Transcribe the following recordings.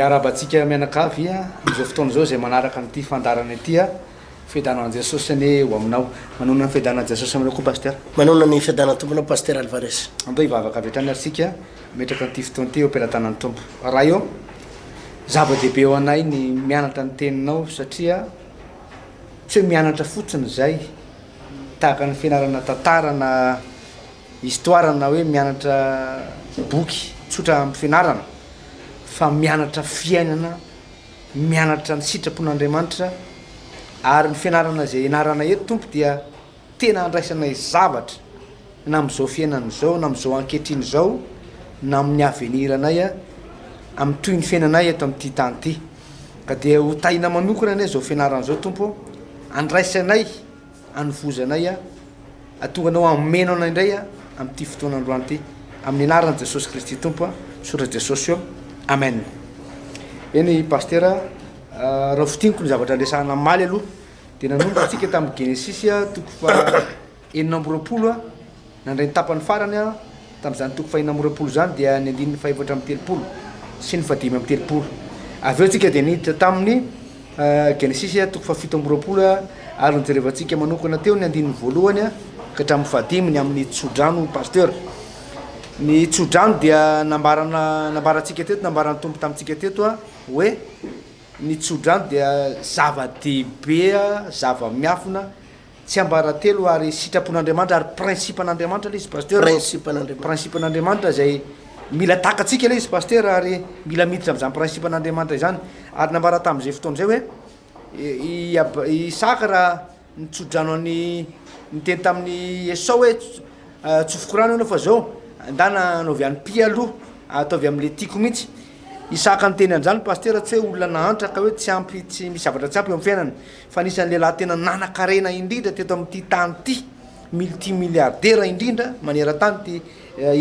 Miarahaba antsika mianakavy amin'izao fotoana izao izay manaraka an'ity fandaharana ity. Fiadanan'i Jesosy anie ho aminao. Manonona ny fiadanan'i Jesosy aminao koa Pasteur. Manonona ny fiadanan'ny Tomponao Pasteur Alvarez. Andao hivavaka avy hatrany ary isika hametraka an'ity fotoana ity eo am-pelatanan'ny Tompo. Ray ô, zava-dehibe ho anay ny mianatra ny Teninao satria tsy hoe mianatra fotsiny izay tahaka ny fianarana tantara na histoire na hoe mianatra boky tsotra amin'ny fianarana fa mianatra fiainana, mianatra ny sitrapon'Andriamanitra ary ny fianarana izay ianarana eto Tompo dia tena andraisanay zavatra na amin'izao fiainana izao na amin'izao ankehitriny izao na amin'ny avenir anay amin'ny tohin'ny fiainanay eto amin'ity tany ity. Ka dia ho tahina manokana anie izao fianarana izao Tompo ô, andraisanay, anovozanay ahatonga anao hameno anay indray amin'ity fotoana androany ity. Amin'ny anaran'i Jesosy Kristy Tompo, misaotra Jesosy ô. Amen. Eny Pastera, raha fintiniko ny zavatra niresahana omaly aloha, dia nanomboka antsika tamin'ny Genesisy toko faha 26, nandray ny tapany farany tamin'izany toko faha 26 izany dia ny andininy faha 34 sy ny faha 35. Avy eo tsika dia niditra tamin'ny Genesisy toko faha 27 ary nojerevantsika manokana teo ny andininy voalohany ka hatramin'ny fahadimy ny amin'ny tsodrano pasteur. Ny tsodrano dia nambarana nambarantsika teto nambaran'ny Tompo tamintsika teto hoe Ny tsodrano dia zava-dehibe, zava-miafina, tsiambaratelo ary sitrapon'Andriamanitra ary principe-n'Andriamanitra ilay izy Pasteur. Principe-n'Andriamanitra. Principe-n'Andriamanitra izay mila takatsika ilay izy Pasteur ary mila miditra amin'izany principe-n'Andriamanitra izany. Ary nambara tamin'izay fotoana izay hoe i i Isaka raha Nitso-drano an'i, niteny tamin'i Esao hoe, Tsofiko rano ianao fa zao, ndana anaovy hanim-pia aloha, ataovy amin'le tiako mihitsy. Isaka niteny an'izany Pasitera tsy hoe olona nahantra ka hoe tsy ampy, tsy misy zavatra tsy ampy eo amin'ny fiainany, fa anisan'ny lehilahy tena nanan-karena indrindra teto amin'ity tany ity, multimilliardaire indrindra maneran-tany ity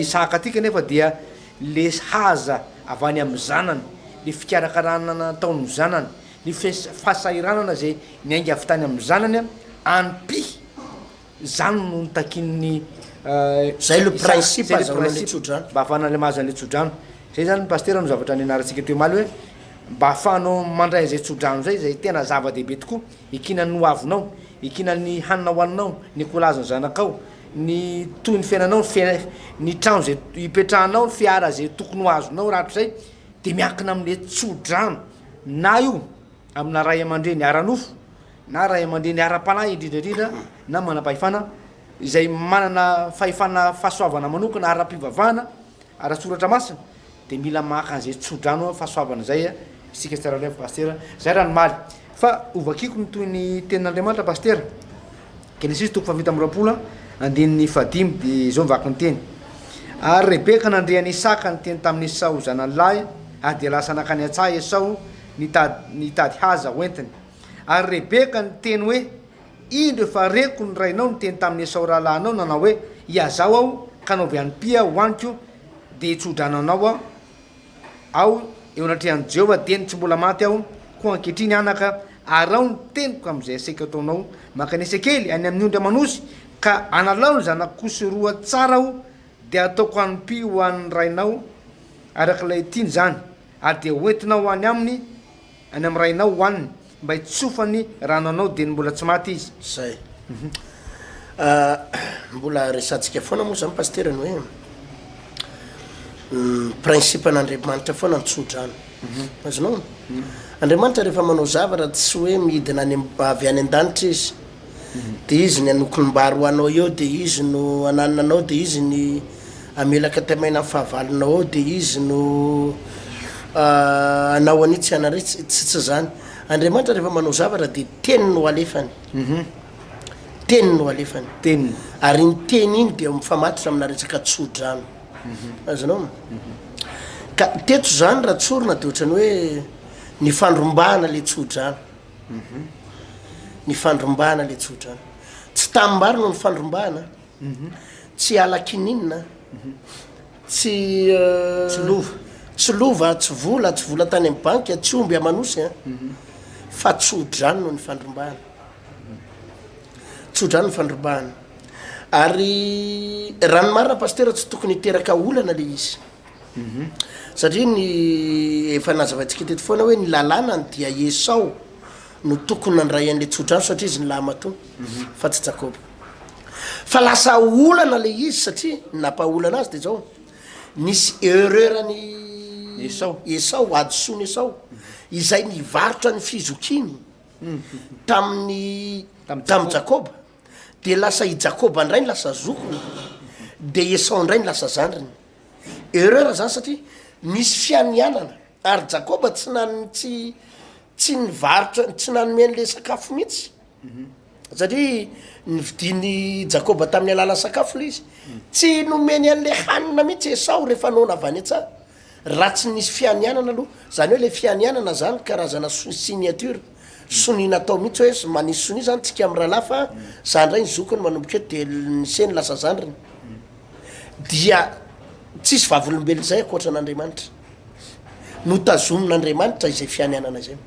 Isaka ity kanefa dia le haza avy any amin'ny zanany, le fikarakarana nataon'ny zanany, Ny fahasahiranana izay niainga avy tany amin'ny zanany any-pi, izany no nitakian'ny Zay le principe azahoana le tsodrano. Mba ahafahana mahazo an'ilay tsodrano. Zay zany Pasitera no zavatra nianarantsika teo omaly hoe mba ahafahanao mandray an'izay tsodrano izay, izay tena zava-dehibe tokoa, ikinan'ny ho avinao, ikinan'ny hanina hohaninao, ny kolazin'ny zanakao, ny tohin'ny fiainanao, ny ny trano izay hipetrahanao, ny fiara izay tokony ho azonao rahatrizay, dia miankina amin'ilay tsodrano. Na io amina ray aman-dreny ara-nofo na ray aman-dreny ara-panahy indrindra indrindra na manam-pahefana izay manana fahefana fahasoavana manokana ara-pivavahana, ara-tsoratra masina dia mila maka an'izay tso-drano fahasoavana izay isika tsirairay avy Pasitera. Izay raha ny omaly. Fa hovakiko ny tohin'ny tenin'Andriamanitra Pasitera. Genesisy toko fahafito amby 20 andininy fahadimy dia izao ny vaky ny teny. Ary Rebeka nandre an'i Isaka niteny tamin'i Esao zanany lahy, ary dia lasa nankany an-tsaha Esao nitady nitady haza hoentiny. Ary Rebeka niteny hoe, Indro efa reko ny rainao niteny tamin'i Esao rahalahinao nanao hoe, Ihazao aho, ka anaovy hanim-pia hohaniko, dia hitso-drano anao aho. Aho eo anatrehan'i Jehovah dieny tsy mbola maty aho, koa ankehitriny, anaka, araho ny teniko amin'izay asaiko ataonao, mankanesa kely any amin'ny ondry aman'osy, ka analao ny zanak'osy roa tsara aho, dia hataoko hanim-py ho an'ny rainao araka ilay tiany izany, ary dia hoentinao any aminy, any amin'ny rainao hohaniny, mba hitsofany rano anao dieny mbola tsy maty izy. Zay. Mbola resahantsika foana moa zany Pasitera ny hoe principe an'Andriamanitra foana ny tsodrano. Azonao? Andriamanitra rehefa manao zavatra tsy hoe midina any avy any an-danitra izy. De izy ny hanokonom-bary ho anao eo, de izy no hananina anao, de izy ny hamelaka taimaina ny fahavalonao ao, de izy no hanao an'itsy hanaretsy, tsy tsy zany. Andriamanitra rehefa manao zavatra de teny no alefany. Teny no alefany. Teniny. Ary iny teny iny dia mifamatotra amina resaka tso-drano. Azonao? Ka teto zany raha tsorina de ohatran'ny hoe nifandrombahana le tso-drano. Nifandrombahana le tso-drano. Tsy tanimbary no nifandrombahana, tsy ala kininina, tsy Tsy lova. Tsy lova, tsy vola, tsy vola tany amin'ny banky, tsy omby aman'osy an, fa tso-drano no nifandrombahana. Tso-drano ny fandrombahana. Ary raha ny marina Pasitera tsy tokony hiteraka olana le izy. Satria ny efa nazavaintsika teto foana hoe ny lalànany dia Esao no tokony nandray an'le tsodrano satria izy ny lahimatoa fa tsy Jakoba. Fa lasa olana le izy satria ny nampaholana azy de zao, nisy erreur ny Esao. Esao, hadisoan'i Esao, izay nivarotra ny fizokiany tamin'ny tamin'i Jakoba, de lasa i Jakoba indray no lasa zokiny, de Esao indray no lasa zandriny. Erreur zany satria nisy fianianana ary Jakoba tsy nan- tsy tsy nivarotra tsy nanome an'le sakafo mihitsy satria nividian'i Jakoba tamin'ny alalan'ny sakafo le izy, tsy nomeny an'le hanina mihitsy Esao rehefa noana avy any an-tsaha raha tsy nisy fianianana aloha, zany hoe le fianianana zany karazana so- signature, sonia natao mihitsy hoe manisy sonia zany tsika mirahalahy fa za ndray ny zokiny manomboka eto de ny se no lasa zandriny. dia tsisy vavolombelona izay ankoatra an'Andriamanitra. Notazomin'Andriamanitra izay fianianana izay.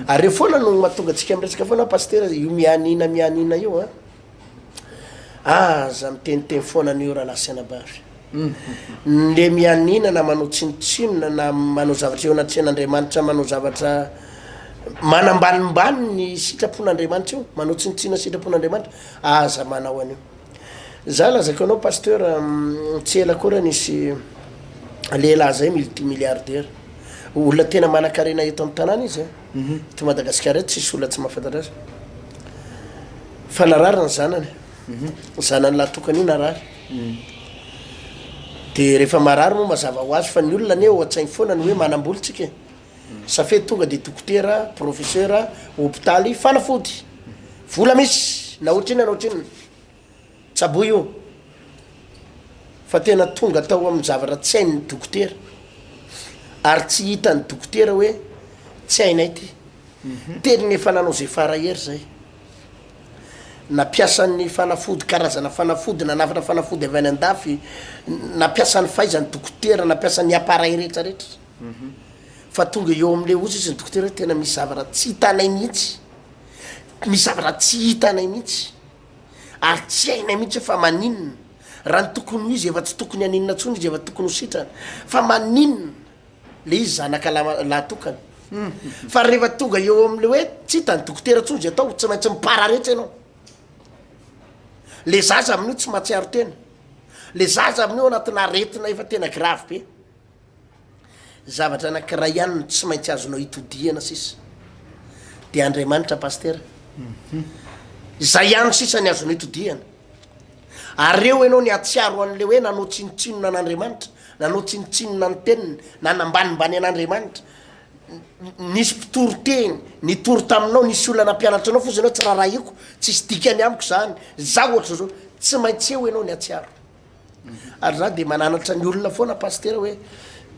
Ary eo foana no mahatonga antsika miresaka foana pasitera io mianiana mianiana io an. Aza miteniteny foana an'io rahalahy sy anabavy. Le mianiana na manao tsinontsinona na manao zavatra eo anatrehan'Andriamanitra manao zavatra manambanimbany ny sitrapon'Andriamanitra io, manao tsinontsinona sitrapon'Andriamanitra, aza manao an'io. Za lazaiko anao pasteur tsy ela akory nisy lehilahy zay multi milliardaire olona tena manankarena eto am tanàna izy a, eto Madagasikara eto tsisy olona tsy mahafantatra azy fa narary ny zanany, zanany lahy tokana io narary, de rehefa marary moa mazava ho azy fa ny olona anie ao an-tsainy foana ny hoe manam-bola tsika e, safety tonga de dokotera, professeur, hopitaly, fanafody, vola misy na ohatrinona na ohatrinona. Tsaboy io fa tena tonga tao amin'ny zavatra tsy hain'ny dokotera ary tsy hitan'ny dokotera hoe tsy hainay ty. Tena efa nanao ze fara hery zay. Nampiasa ny fanafody, karazana fanafody, nanafatra fanafody avy any andafy, nampiasa ny fahaizany dokotera, nampiasa ny appareil rehetra rehetra. Fa tonga eo amle ozy izy ny dokotera hoe tena misy zavatra tsy hitanay mihitsy, misy zavatra tsy hitanay mihitsy. Ary tsy hainay mihitsy hoe fa maninona? Raha ny tokony ho izy efa tsy tokony haninona intsony izy efa tokony ho sitrana. Fa maninona? Le izy zanaka lahy tokana. Fa rehefa tonga eo amle hoe tsy hitan'ny dokotera intsony izay atao, tsy maintsy mipararetsa ianao. Le zaza amin'io tsy mahatsiaro tena. Le zaza amin'io anatina aretina efa tena grave be. Zavatra anakiray ihany no tsy maintsy azonao itodihana sisa dia Andriamanitra Pasitera. Izay ihany sisa ny azonao itodihana. Ary eo ianao ny hatsiaro an'le hoe nanao tsinontsinona an'Andriamanitra, nanao tsinontsinona ny teniny, nanambanimbany an'Andriamanitra. Nisy mpitory teny, nitory taminao, nisy olona nampianatra anao fotsiny hoe tsy rarahiko, tsisy dikany amiko zany, zaho ohatr'izao. Tsy maintsy eo ianao ny hatsiaro. Ary za de mananatra ny olona foana pasitera hoe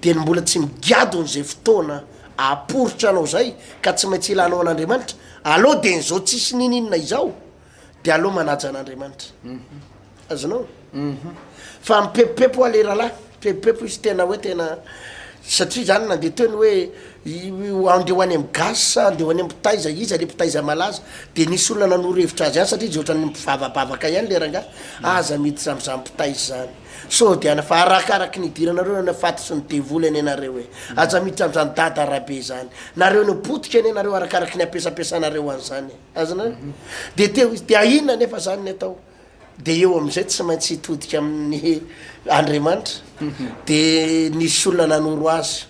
de ny mbola tsy migadona zay fotoana aporitra anao zay ka tsy maintsy ilanao an'Andriamanitra, aleo de ny zao tsisy nininona izao de aleo manaja an'Andriamanitra. Azonao? Fa mipepopepo hoa le rahalahy, mipepopepo izy tena hoe tena satria zany nandeha teo ny hoe andeha ho any amy gasy sa andeha ho any amy mpitaiza, iza le mpitaiza malaza, de nisy olona nanoro hevitra azy ihany satria izy ohatran'ny mpivavabavaka ihany le rangahy, aza miditra am'zany mpitaiza zany, sao de ana fa arakaraky ny idiranareo any fatotry ny devoly anie nareo e, aza miditra am'zany dada rabe zany, nareo no potika anie nareo arakaraky ny ampiasampiasanareo an'zany e, azonareo? De teo izy, de inona nefa zany ny atao? De eo am'izay tsy maintsy hitodika amin'ny Andriamanitra, de nisy olona nanoro azy,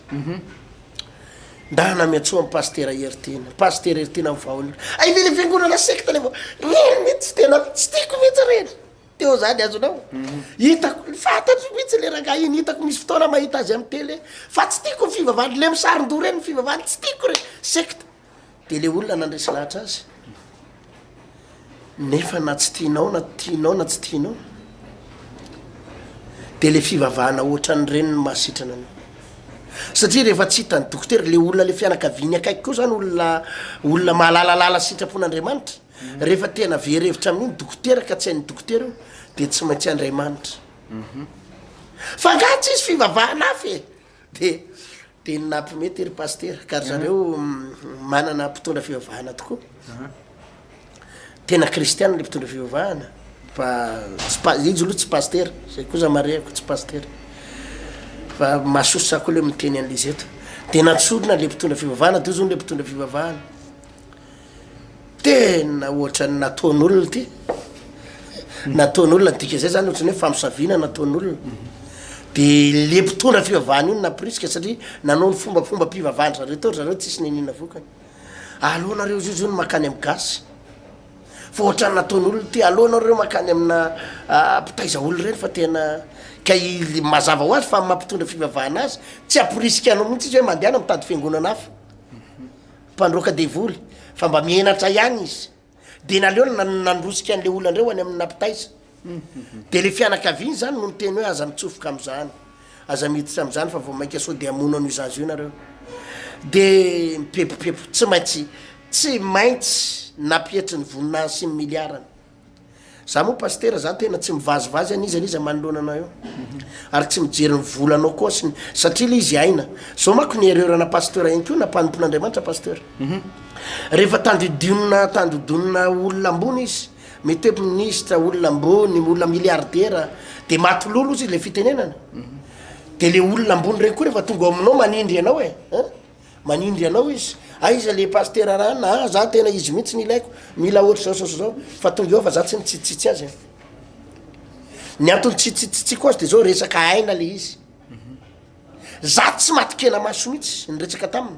ndana miantsoa an'i Pasitera Heritiana, Pasitera Heritiana mivaha olona, ay ve le fiangonana sekta le vao, reny mihitsy tena tsy tiako mihitsy reny, teo zany azonao, hitako, fantatro mihitsy le rangahy iny, hitako misy fotoana mahita azy amy tele, fa tsy tiako ny fivavahany, le misaron-doha reny ny fivavahany tsy tiako reny, sekta. De le olona nandresy lahatra azy, nefa na tsy tianao na tianao na tsy tianao, de le fivavahana ohatran'ireny no mahasitrana anao. Satria rehefa tsy hitan'ny dokotera, le olona le fianakaviany akaiky koa zany olona olona mahalalalala sitrapon'Andriamanitra, rehefa tena very hevitra amin'io ny dokotera ka tsy hain'ny dokotera io, de tsy maintsy Andriamanitra. Fa angaha tsisy fivavahana hafa e? De de ny nampimety ry pasitera ka ry zareo manana mpitondra fivavahana tokoa. Tena kristiana le mpitondra fivavahana fa tsy pa- izy aloha tsy pasitera, zay koa za marihako tsy pasitera. Fa mahasosotra koa le miteny an'le izy eto. De nantsorina le mpitondra fivavahana, de hoy zao le mpitondra fivavahana, tena ohatran'ny nataon'olona ity, nataon'olona, ny dikan'izay zany ohatran'ny hoe famosaviana nataon'olona. De le mpitondra fivavahana io no nampirisika satria nanao ny fombafombam-pivavahan-dry zareo teo ry zareo tsisy niniana vokany. Aleo nareo zio zio no mankany amin'ny gasy. Fa ohatran'ny nataon'olona ity, aleo nareo mankany amina mpitaiza olona ireny fa tena ka i mazava ho azy fa amin'ny maha mpitondra fivavahana azy, tsy hamporisika anao mihitsy izy hoe mandehana mitady fiangonana hafa, mpandroaka devoly, fa mba mihenatra ihany izy. De naleony nandrosika an'le olona indray ho any amina mpitaiza. De le fianakaviany zany no niteny hoe aza mitsofoka am'zany, aza miditra am'zany fa vao mainka sao de hamono an'io zaza io nareo. De mipepopepo, tsy maintsy, tsy maintsy nampietry ny voninahiny sy ny miliarany. Za moa pasitera za tena tsy mivazivazy an'iza n'iza manoloana anao eo. Ary tsy mijery ny volanao koa sy ny, satria le izy aina. Zao manko ny erreur ana pasteur ihany koa na mpanompon'Andriamanitra pasteur. Rehefa tandidonina tandidonina olona ambony izy, Mety hoe minisitra, olona ambony, olona milliardaire, de maty lolo ozy izy le fitenenana. De le olona ambony reny koa rehefa tonga ao aminao manindry anao e, hein, manindry anao izy, aiza le pasitera rana, ah za tena izy mihitsy no ilaiko, mila ohatr'izao sy ohatr'izao, fa tonga eo fa za tsy nitsitsitsy azy e. Ny antony tsy itsitsitsiko azy de zao resaka aina le izy. Za tsy maty kena maso mihitsy niresaka taminy.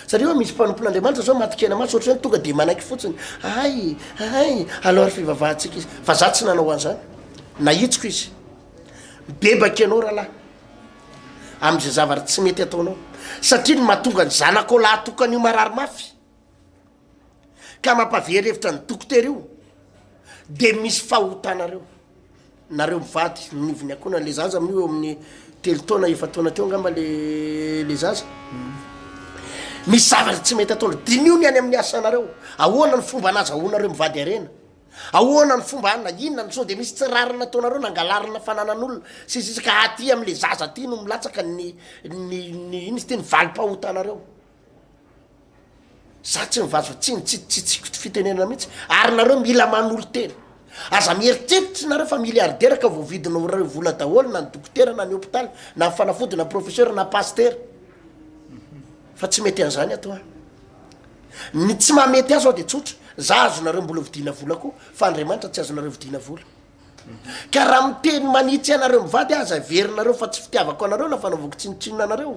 Satria hoe misy mpanompon'Andriamanitra zao maty kena-maso ohatran'ny hoe tonga dia manaiky fotsiny, hay, hay, aleo ary fivavahantsika izy. Fa za tsy nanao an'izany. Nahitsiko izy. Mibebaka ianao rahalahy amin'izay zavatra tsy mety ataonao. Satria ny mahatonga ny zanakao lahy tokana io marary mafy ka mampavery hevitra ny dokotera io dia misy fahotanareo. Nareo mivady ny nivon'ny ankohonana, le zaza amin'io eo amin'ny telo taona efa-taona teo angamba le le zaza. Misy zavatra tsy mety ataonareo, diniho ny any amin'ny asanareo, ahoana ny fomba nazahoanareo mivady harena, ahoana ny fomba anona, inona ny sao de misy tsy rariny nataonareo, nangalarina fananan'olona sy ny sisa ka aty am'le zaza aty no milatsaka ny ny ny inona izy ty, ny valim-pahotanareo. Za tsy mivazo fa tsy tsy tsy tsiko fitenenana mihitsy ary nareo mila manolo-tena. Aza mieritreritra nareo fa milliardaire ka voavidinareo vola daholo na ny dokotera na ny hopitaly na ny fanafody na professeur na pasitera. Fa tsy mety an'izany ato an. Ny tsy mahamety ahy zao de tsotra, za azonareo mbola vidiana vola koa fa Andriamanitra tsy azonareo vidiana vola. Ka raha miteny manitsy anareo mivady aza heverinareo fa tsy fitiavako anareo na fanaovako tsinontsinona anareo.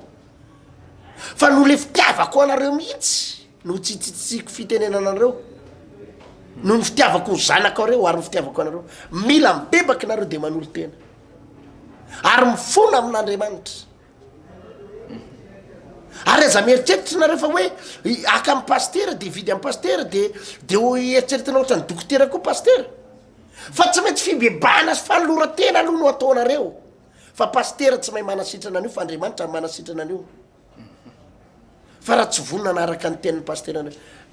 Fa noho le fitiavako anareo mihitsy no tsitsitsiako fitenenana anareo, noho ny fitiavako ny zanakareo ary ny fitiavako anareo. Mila mibebaky nareo de manolo-tena ary mifona amin'Andriamanitra. Ary aza mieritreritra nareo fa hoe haka amin'ny pasitera de hividy amin'ny pasitera de de ho eritreretina ohatran'ny dokotera koa pasitera. Fa tsy maintsy fibebahana sy fanoloran-tena aloha no ataonareo. Fa pasitera tsy mahay manasitrana an'io fa Andriamanitra no manasitrana an'io. Fa raha tsy vonona hanaraka ny tenin'ny pasitera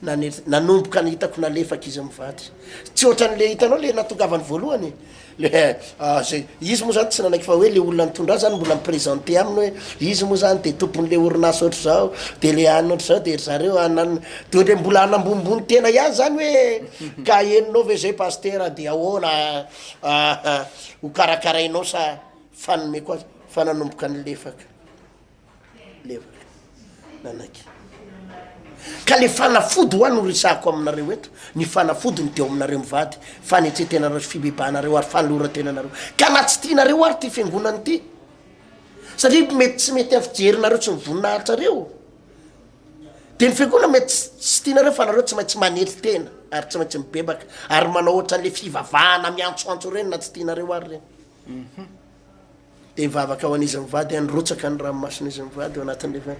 nane- nanomboka ny hitako nalefaka izy mivady. Tsy ohatran'le hitanao le natongavany voalohany e. Le ah, zay izy moa zany tsy nanaiky fa hoe le olona nitondra azy zany mbola mi-presenter aminy hoe izy moa zany de tompon'le orinasa ohatr'izao, de le anona ohatr'izao, de ry zareo anona, de ohatran'ny mbola hanambonimbony tena ihany zany hoe ka henonao ve zay pasitera de ahoana ah, Ho karakarainao sa fanomeko azy fa nanomboka nilefaka lefaka nanaiky ka le fanafody hoa no resahako aminareo eto ny fanafody no de ao aminareo mivady fanetretenareo sy fibebahanareo ary fanolorantenanareo ka na tsy tianareo ary ty fiangonana ity satria mety tsy mety amin'ny fijerinareo sy ny voninahitrareo Dia ny fiangonana mety tsy tianareo fa nareo tsy maintsy manetry tena ary tsy maintsy mibebaka ary manao ohatran'le fivavahana miantsoantso ireny na tsy tianareo ary ireny. Mhm. Dia mivavaka ho an'izy mivady any rotsaka ny ranomason'izy mivady ao anatin'le fa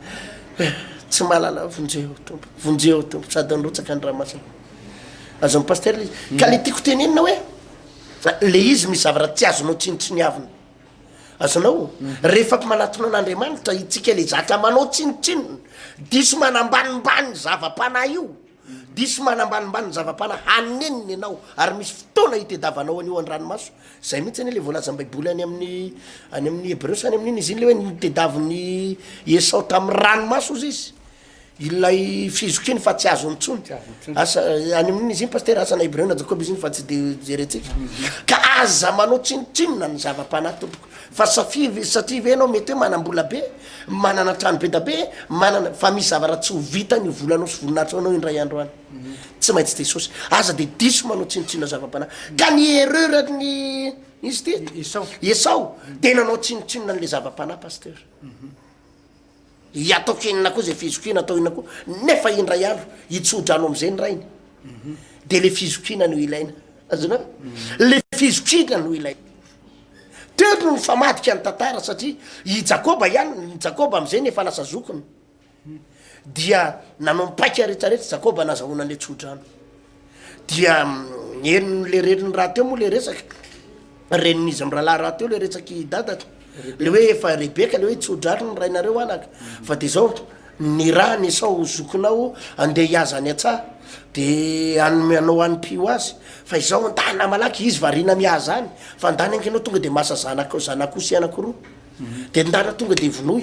eh, tsy mahalala vonjeo Tompo, vonjeo Tompo sady nirotsaka ny ranomasina. Azon'ny pasteur le izy. Ka le tiako tenenina hoe le izy misy zavatra tsy azonao tsinontsiniavina. Azonao? Rehefa manatona an'Andriamanitra itsika le zatra manao tsinontsinona, diso manambanimbany ny zava-panahy io, diso manambanimbany ny zava-panahy, hanenina ianao ary misy fotoana hitediavanao an'io an-dranomaso. Zay mihitsy anie le voalazan'ny baiboly any amin'ny any amin'ny hebreo sa any amin'inona izy iny le hoe nitediavin'i Esao tamin'ny ranomaso ozy izy. Ilay fizokiany fa tsy azony intsony. Asa any amin'inona izy iny Pasitera? Asa na Hebreo na Jakoba izy iny fa tsy de jerentsika. Ka aza manao tsinontsinona ny zava-panahy tompoko. Fa safia satria ve ianao mety hoe manam-bola be, manana trano be da be, manana fa misy zavatra tsy ho vitan'io volanao sy voninahitrao anao indray andro any. Tsy maintsy Jesosy. Aza de diso manao tsinontsinona zava-panahy. Ka ny erreur ny izy ty? Esao. Esao de nanao tsinontsinona an'le zava-panahy Pasteur. Ataoko inona koa zay fizokiana atao inona koa nefa indray andro hitsodrano amizay ny rainy de le fizokiana no ilaina azonao le fizokiana no ilaina teo no nifamadika ny tantara satria i Jakoba ihany Jakoba amizay nefa lasa zokiny dia nanao ny paika retraretra Jakoba nazahoana an'le tsodrano dia henon'le reniny rahateo moa le resaka renin'izy mirahalahy rahateo le resak'i dadako le hoe efa Rebeka le hoe tsodrano ny rainareo anaka fa de zao nirahany Esao zokinao andeha hihaza any an-tsaha de hanome anao hanim-py ho azy fa izao andana malaky izy variana mihaza any fa andana ange ianao tonga de masa zanaka zanak'osy anankiroa de ndana tonga de vonoy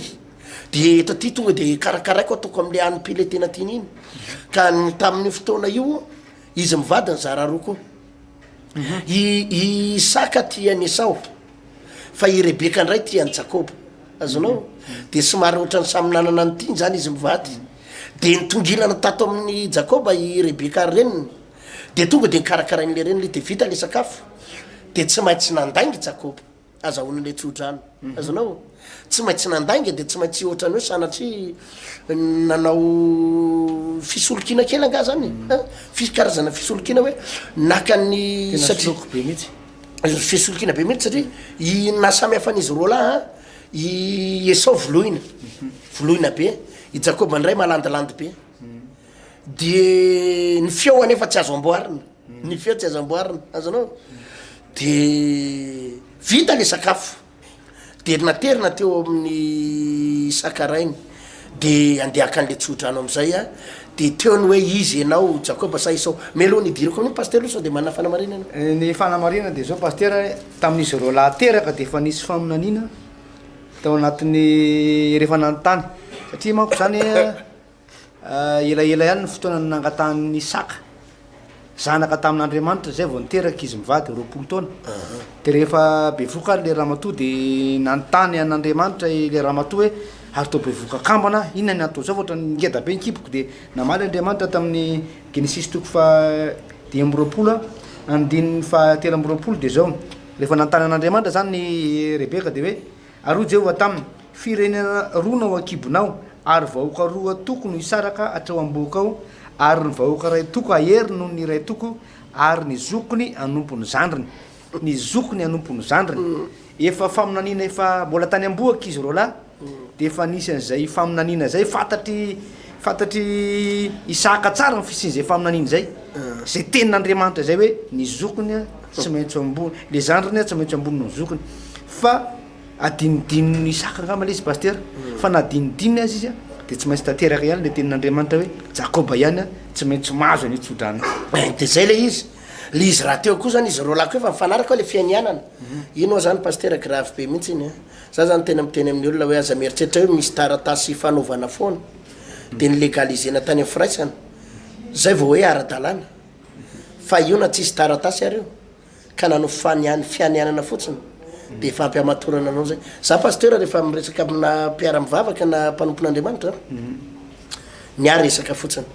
De eto aty tonga de karakaraiko ataoko amle hanim-py le tena tiany iny. Ka ny tamin'io fotoana io izy mivady nizara roa koa. I i Isaka tia an'i Esao fa i Rebeka ndray tia an'i Jakoba. Azonao? De somary ohatran'ny samy nanana ny tiany zany izy mivady. De nitongilana tato amin'i Jakoba i Rebeka reniny. De tonga de nikarakarain'le reniny de vita le sakafo. De tsy maintsy nandainga i Jakoba. Azahoana ilay tsodrano. Azonao? Tsy maintsy nandainga dia tsy maintsy ohatran'ny hoe sanatria nanao fisolokiana kely angaha zany e. An? Fi- karazana fisolokiana hoe naka ny Tena satria soloko be mihitsy. fisolokiana be mihitsy satria i naha samy hafa an'izy roalahy an, i Esao voloina, voloina be, i Jakoba indray malandilandy be. Dia ny feo anefa tsy azo amboarina. Ny feo tsy azo amboarina, azonao? De vita le sakafo, de naterina teo amin'ny sakarainy, de andeha haka an'le tsodrano am'zay aho, de teo ny hoe iza ianao Jakoba sa Esao? Mialoha ny hidirako amin'iny Pasitera aloha sao de manana fanamarinana ianao. Ny fanamarinana de zao Pasitera, tamin'izy roalahy teraka de efa nisy faminaniana tao anatin'ny rehefa nanontany, satria manko zany Elaela ihany ny fotoana nangatahan'i Isaka zanaka tamin'Andriamanitra, izay vao niteraka izy mivady, 20 taona. Dia rehefa bevohoka ary ilay ramatoa dia nanontany an'Andriamanitra ilay ramatoa hoe, ary toa bevohoka kambana aho, inona ny anton'izao fa ohatran'ny ngeda be ny kiboko. Dia namaly Andriamanitra tamin'ny Genesisy toko faha 25 andininy faha 23 dia izao, rehefa nanontany an'Andriamanitra izany i Rebeka dia hoe, Ary hoy Jehovah taminy, Firenena roa no ao an-kibonao, ary vahoaka roa toko no hisaraka hatreo am-bohokao, ary ny vahoaka iray toko hahery noho ny iray toko, ary ny zokiny hanompo ny zandriny. Ny zokiny hanompo ny zandriny. Efa faminaniana efa mbola tany am-bohoka izy roalahy, dia efa nisy an'izay faminaniana izay, fantatr'i fantatr'i Isaka tsara ny fisian'izay faminaniana izay, izay tenin'Andriamanitra izay hoe ny zokiny tsy maintsy ho ambony, le zandriny tsy maintsy ho ambony noho ny zokiny. Fa adinodinin'i Isaka angamba ilay izy Pasitera, fa na adinodininy aza izy dia tsy maintsy tanteraka ihany ilay tenin'Andriamanitra hoe Jakoba ihany tsy maintsy mahazo an'io tsodrano io. Dia zay ilay izy, le izy rahateo koa zany izy roalahy koa efa mifanaraka hoe le fianianana, iny ho'a zany Pasitera grave be mihitsy iny an, za zany tena miteny amin'ny olona hoe aza mieritreritra hoe misy taratasy ifanaovana foana de ni-legaliser-na tany amin'ny firaisana zay vao hoe ara-dalàna, fa io na tsisy taratasy ary io. ka nanao faniany fianianana fotsiny de efa ampy hamatorana anao zay. Za pasteur rehefa miresaka amina mpiara mivavaka na mpanompon'Andriamanitra ny ahy resaka fotsiny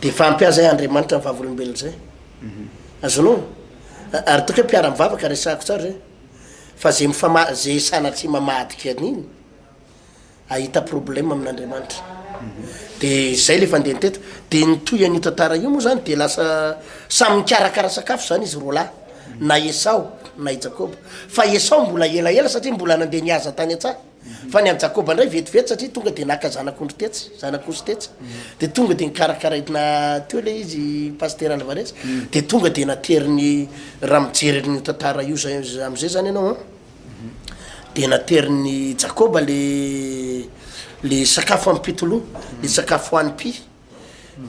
de efa ampy ahy zay Andriamanitra ny vavolombelona zay. Azonao? Ary toky hoe mpiara mivavaka resahako tsara zay fa ze mifama ze sanatria mamadika an'iny ahita problème amin'Andriamanitra. De zay le fandehany teto. De nitohy an'io tantara io moa zany de lasa samy nikarakara sakafo zany izy roalahy, na Esao na i Jakoba. Fa Esao mbola elaela satria mbola nandeha nihaza tany an-tsaha. Fa ny an'i Jakoba indray vetivety satria tonga de naka zanak'ondry tetsy, zanak'osy tetsy. De tonga de nikarakaraina teo le izy Pasitera Alvarez. De tonga de nateriny, raha mijery an'io tantara io zay am'zay zany ianao an. De naterin'i Jakoba le le sakafo amim-pitoloha, le sakafo hanim-py.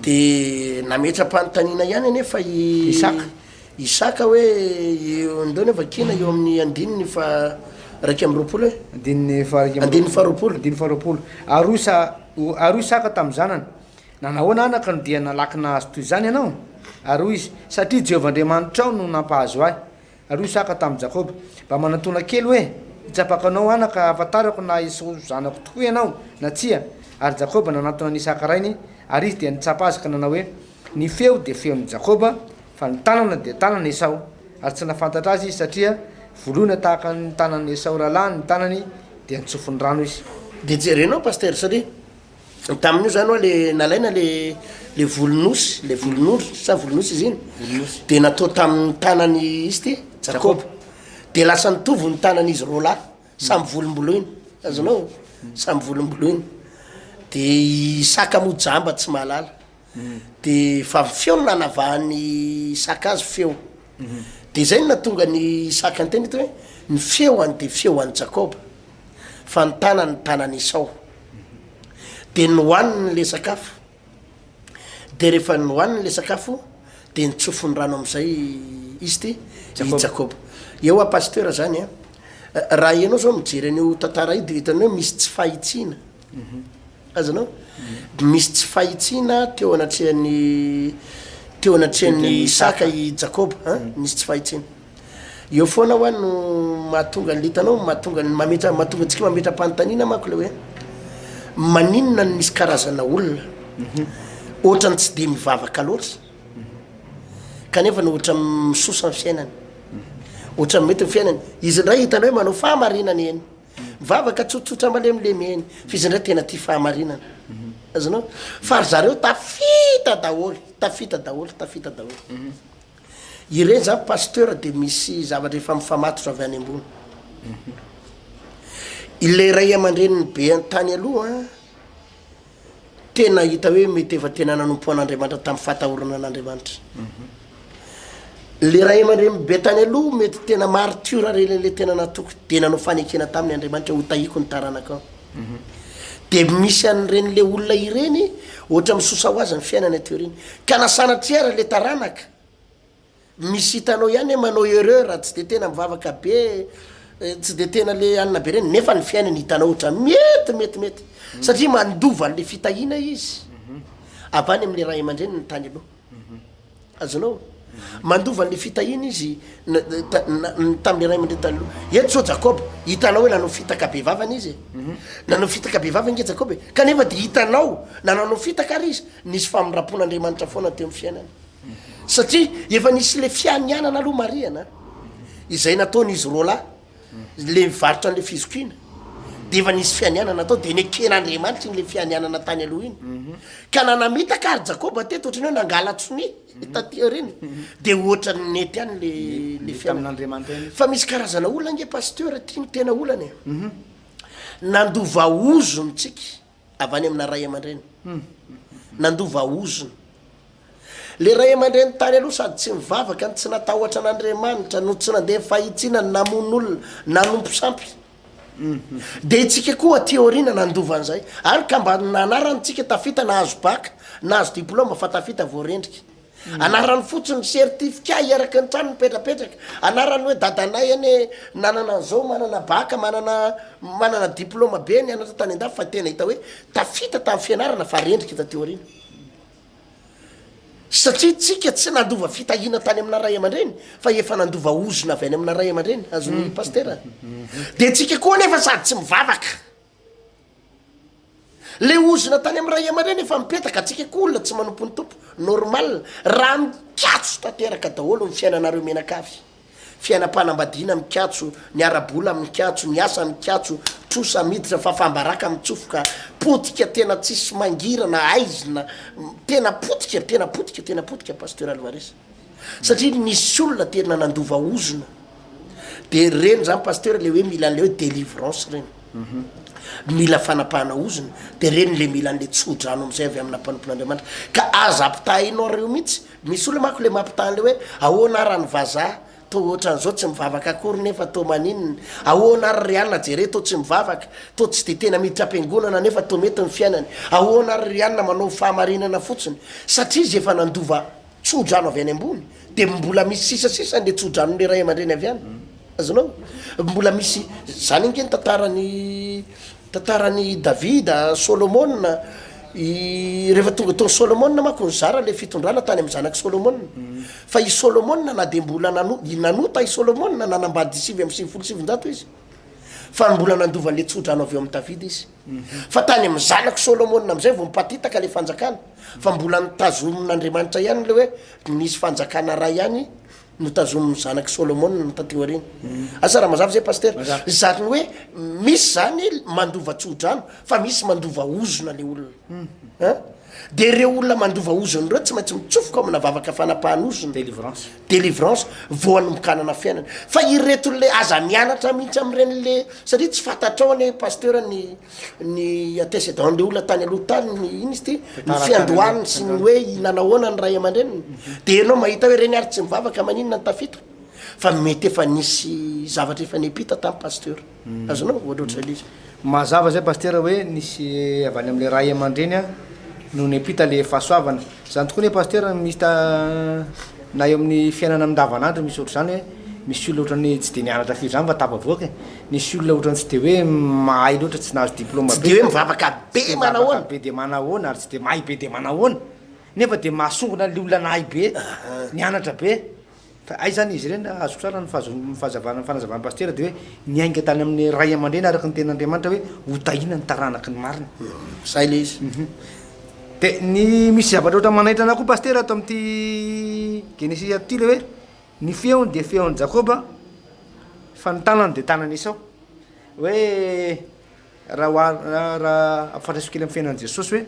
De nametra-panontaniana ihany anefa i Isaka. Isaka hoe eo ndao anie vakiana eo amin'ny andininy fa. 21 e? Andininy faha-iraika amby Andininy faharoapolo. Andininy faharoapolo. Ary hoy Isa- ary hoy Isaka tamin'ny zanany, Nanahoana anaka no dia nalaky nahazo toy izany ianao? Ary hoy izy, Satria Jehovah Andriamanitrao no nampahazo ahy. Ary hoy Isaka tamin'i Jakoba, Mba manatòna kely hoe, hitsapako anao anaka, hahafantarako na Esao zanako tokoa ianao, na tsia. Ary Jakoba nanatona an'i Isaka rainy, ary izy dia nitsapa azy ka nanao hoe, Ny feo dia feon'i Jakoba, fa ny tanana dia tanan'i Esao. Ary tsy nahafantatra azy izy, satria voloina tahaka ny tanan'i Esao rahalahiny ny tanany, dia nitsofiny rano izy. Dia jerenao Pasteur satria tamin'io zany hoa le nalaina le le volon'osy, le volon'ondry sa volon'osy izy iny? Volon'osy. Dia natao tamin'ny tanan'i izy ty, Jakoba. Dia lasa nitovy ny tanan'izy roalahy, samy volomboloina, azonao? Samy volomboloina. Dia i Isaka moa jamba tsy mahalala. De fa feo no nanavahan'i Isaka azy feo. De zay no nahatonga an'i Isaka niteny eto hoe ny feoany de feo an'i Jakoba fa ny tanany ny tanan'i Esao. De nohaniny le sakafo. De rehefa nohaniny le sakafo de nitsofiny rano am'zay izy ty i Jakoba. Eo hoa pasteur zany an, raha ianao zao mijery an'io tantara io de hitanao hoe misy tsy fahitsiana. Azonao? Misy tsy fahitsiana teo anatrehan'i teo anatrehan'i Isaka i Jakoba an, nisy tsy fahitsiana. Eo foana hoa no mahatonga ny hitanao, mahatonga ny mametra mahatonga antsika mametra-panontaniana manko le hoe maninona no misy karazana olona ohatran'ny tsy de mivavaka loatra kanefa ny ohatra misosa ny fiainany, ohatran'ny mety ny fiainany, izy indray hitanao hoe manao fahamarinana eny. Mivavaka tsotsotra malemilemy eny fa izy indray tena tia fahamarinana. Azonao? Fa ry zareo tafita daholo, tafita daholo, tafita daholo. Ireny zany pasteur dia misy zavatra efa mifamatotra avy any ambony. Ilay ray aman-dreniny be tany aloha Tena hita hoe mety efa tena nanompo an'Andriamanitra tamin'ny fahatahorana an'Andriamanitra. Le ray aman-dreny be tany aloha mety tena martiora reny le tena natoky de nanao fanekena taminy Andriamanitra ho tahiko ny taranakao. De misy an'ireny le olona ireny ohatra misosa ho azy ny fiainany aty aoriana. Ka na sanatria ary le taranaka Misy hitanao ihany hoe manao erreur, tsy de tena mivavaka be, tsy de tena le anona be reny, nefa ny fiainany hitanao ohatra mety mety mety, satria mandova an'le fitahiana izy avy any am'le ray aman-dreniny tany aloha, azonao? Mandova an'le fitahiana izy tam'le ray aman-dreny tany aloha. Eto zao Jakoba, hitanao hoe nanao fitaka be vavany izy e, nanao fitaka be vava ange Jakoba e, kanefa de hitanao na nanao fitaka ary izy, nisy famindram-pon'Andriamanitra foana teo amin'ny fiainany. Satria efa nisy le fianianana aloha marihana izay nataon'izy roalahy le mivarotra an'le fizokiana de efa nisy fianianana natao de neken'Andriamanitra iny le fianianana tany aloha iny ka na namitaka ary Jakoba teto ohatran'ny hoe nangala-tsonia taty aoriana de ohatran'ny nety ihany le le fiainana fa misy karazana olona ange pasteur ty no tena olana e nandova ozona tsika Avy any amina ray aman-dreny. Nandova ozona. Le ray aman-dreny tany aloha sady tsy nivavaka no tsy natahotra an'Andriamanitra no tsy nandeha fahitsiana no namono olona, nanompo sampy. De itsika koa aty aoriana nandova an'izay. Ary ka mba nanarany tsika tafita nahazo bac, nahazo diploma fa tafita voarendrika. Anarany fotsiny, certificat eraky ny trano mipetrapetraka, anarany hoe dadanay anie nanana an'izao, manana bac, manana manana diploma be nianatra tany andafy fa tena hita hoe tafita tamin'ny fianarana fa rendrika taty aoriana. Satria tsika tsy nandova fitahiana tany amina ray aman-dreny fa efa nandova ozona avy any amina ray aman-dreny, azon'ny pasitera. Dia tsika koa anefa sady tsy mivavaka. Le ozona tany am ray aman-dreny efa mipetaka, antsika koa olona tsy manompo ny Tompo, normal raha mikatso tanteraka daholo ny fiainanareo mianakavy, fiainam-panambadiana mikatso, ny ara-bola mikatso, ny asa mikatso, trosa miditra, fafam-baraka mitsofoka, potika tena tsisy mangirana, aizina, tena potika, tena potika, tena potika Pasteur Alvarez. Satria nisy olona tena nandova ozona, de reny zany Pasteur le hoe mila an'le hoe delivrance reny. Mila fanapahana ozona, de reny le mila an'le tso-drano amizay avy amina mpanompon'Andriamanitra. Ka aza ampitahainareo mihitsy, misy olona manko le mampitaha an'le hoe ahoana ara ny vazaha toa ohatran'izao tsy mivavaka akory nefa toa maninona, ahoana ary ry anona jere toa tsy mivavaka, toa tsy de tena miditra am-piangonana nefa toa mety ny fiainany, ahoana ary ry anona manao fahamarinana fotsiny, satria izy efa nandova tso-drano avy any ambony, de mbola misy sisasisany le tso-dranon'le ray aman-dreny avy any. Azonao? Mbola misy, zany ange ny tantaran'i, tantaran'i Davida, Solomona, i, rehefa tonga tao Solomona manko nizara le fitondrana tany amin'ny zanak'i Solomona. Fa i Solomona na dia mbola nano, nanota i Solomona, nanambady 999 izy. Fa mbola nandova an'le tsodrano avy eo amin'i Davida izy. Fa tany amin'ny zanak'i Solomona amin'izay vao nipatitaka le fanjakana. Fa mbola notazomin'Andriamanitra ihany le hoe nisy fanjakana ray ihany Notazomin'ny zanak'i Solomona taty aoriana. Asa raha mazava zay Pasitera? Zany hoe misy zany mandova tsodrano fa misy mandova ozona le olona. Hein? De ireo olona mandova ozona ireo tsy maintsy mitsofoka ao amina vavaka fanapahana ozona. Délivrance. Délivrance vao hanombokanana fiainana. Fa ireto le aza mianatra mihitsy amin'ireny le satria tsy fantatrao anie Pasitera ny ny antécédent le olona tany aloha tany ny ino izy ty ny fiandohany sy ny hoe nanahoana ny ray aman-dreniny de ianao mahita hoe reny ary tsy mivavaka maninona ny tafita fa mety efa nisy zavatra efa niampita tamin'ny pasteur hmm. azonao ohatra ohatr'izay le izy mazava zay pasteur hoe nisy avy any am'le ray aman-dreny a no niampita le fahasoavana zany tokoa ne pasteur misy ta na eo amin'ny fiainana andavanandro misy ohatr'izany hoe misy olona ohatran'ny tsy de nianatra firy zany fa tafavoaka e Nisy olona ohatran'ny tsy dia hoe mahay loatra, tsy nahazo diploma be. Tsy dia hoe mivavaka be manahoana. Be dia manahoana ary tsy dia mahay be dia manahoana. Nefa dia mahasongona an'ilay olona nahay be, nianatra be. Fa aiza zany izy ireny? Azoko tsara ny fahazoana ny fahazavana ny fanazavan'i Pasitera dia hoe niainga tany amin'ny ray aman-dreny araka ny tenin'Andriamanitra hoe hotahiana ny taranaky ny marina. Zay ilay izy. Dia ny misy zavatra ohatran'ny manaitra anah koa Pasitera ato amin'ity Genesisy ato ity ilay hoe Ny feony dia feon'i Jakoba, fa ny tanany dia tanan'i Esao. Hoe raha oharina, raha ampifandraisiko kely amin'ny fiainan'i Jesosy hoe,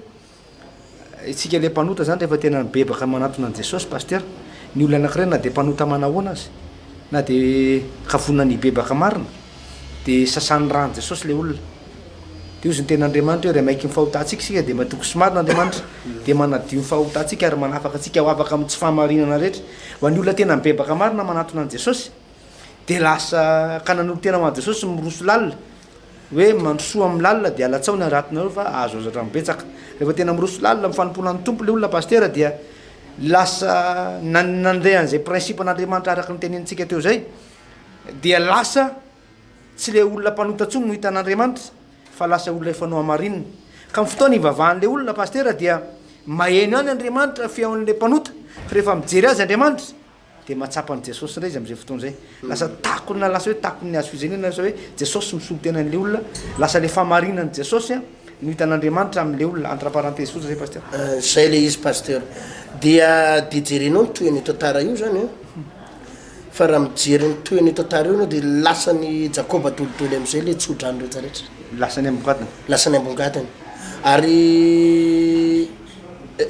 isika ilay mpanota izany rehefa tena mibebaka manatona an'i Jesosy Pasteur, ny olona anankiray na dia mpanota manahoana aza, na dia ka vonona ny hibebaka marina, dia sasan'ny ràn'i Jesosy ilay olona. Dia hozy ny tenin'Andriamanitra hoe raha miaiky ny fahotantsika isika dia matoky sy marina Andriamanitra, dia manadio ny fahotantsika ary manafaka antsika ho afaka amin'ny tsy fahamarinana rehetra. Ho an'ny olona tena mibebaka marina manatona an'i Jesosy dia lasa ka nanolo-tena ho an'i Jesosy miroso lalina, hoe mandrosoa amin'ny lalina dia alatsao ny haratonareo fa ahazo zavatra betsaka. Rehefa tena miroso lalina amin'ny fanompoana ny Tompo ilay olona Pasitera dia lasa nandeha an'izay principe an'Andriamanitra araka ny tenenintsika teo izay dia lasa Tsy ilay olona mpanota intsony no hitan'Andriamanitra fa lasa olona efa nohamarinina. Ka ny fotoana ivavahan'ilay olona Pasitera dia maheno ihany Andriamanitra feon'ilay mpanota fa rehefa mijery azy Andriamanitra dia mahatsapa an'i Jesosy indray izy amin'izay fotoana izay. Lasa takona, lasa hoe takon'ny hazo fijaliana, lasa hoe Jesosy misolo tena an'ilay olona, lasa ilay fahamarinan'i Jesosy no hitan'Andriamanitra amin'ilay olona, entre parenthèse fotsiny izay Pasitera. Izay ilay izy Pasteur. Dia dia jerenao ny tohin'io tantara io zany an. Fa raha mijery ny tohin'io tantara io ianao dia lasan'i Jakoba dolidoly amin'izay ilay tsodrano rehetra rehetra. Lasany ambongadiny. Lasany ambongadiny. Ary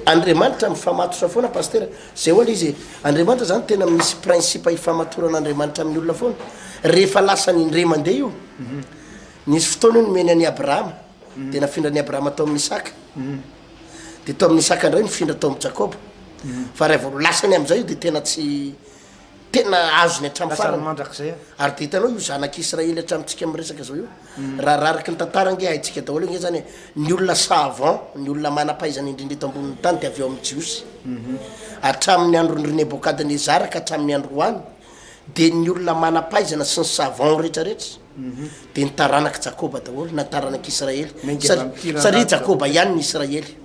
Andriamanitra mifamatotra foana Pasitera. Zay ho'a le izy e. Andriamanitra zany tena misy principe ifamatoran'Andriamanitra amin'ny olona foana. Rehefa lasany indray mandeha io, nisy fotoana io nomeny an'i Abrahama, dia nafindran'i Abrahama tao amin'i Isaka. Dia tao amin'i Isaka indray nifindra tao amin'i Jakoba. Fa raha vao lasany amin'izay io dia tena tsy tena azony hatramin'ny Lasany farany. mandrakizay. Ary dia hitanao io zanak'Israely hatramintsika miresaka izao io. Raha raha araka ny tantara ange haintsika daholo ange zany e, ny olona savant, ny olona manam-pahaizana indrindra eto ambonin'ny tany dia avy ao amin'ny Jiosy. Hatramin'ny andron'i Nebokadnezara ka hatramin'ny androany dia ny olona manam-pahaizana sy ny savant rehetrarehetra dia ny taranak'i Jakoba daholo na taranak'i Israely. Satria Jakoba ihany ny Israely.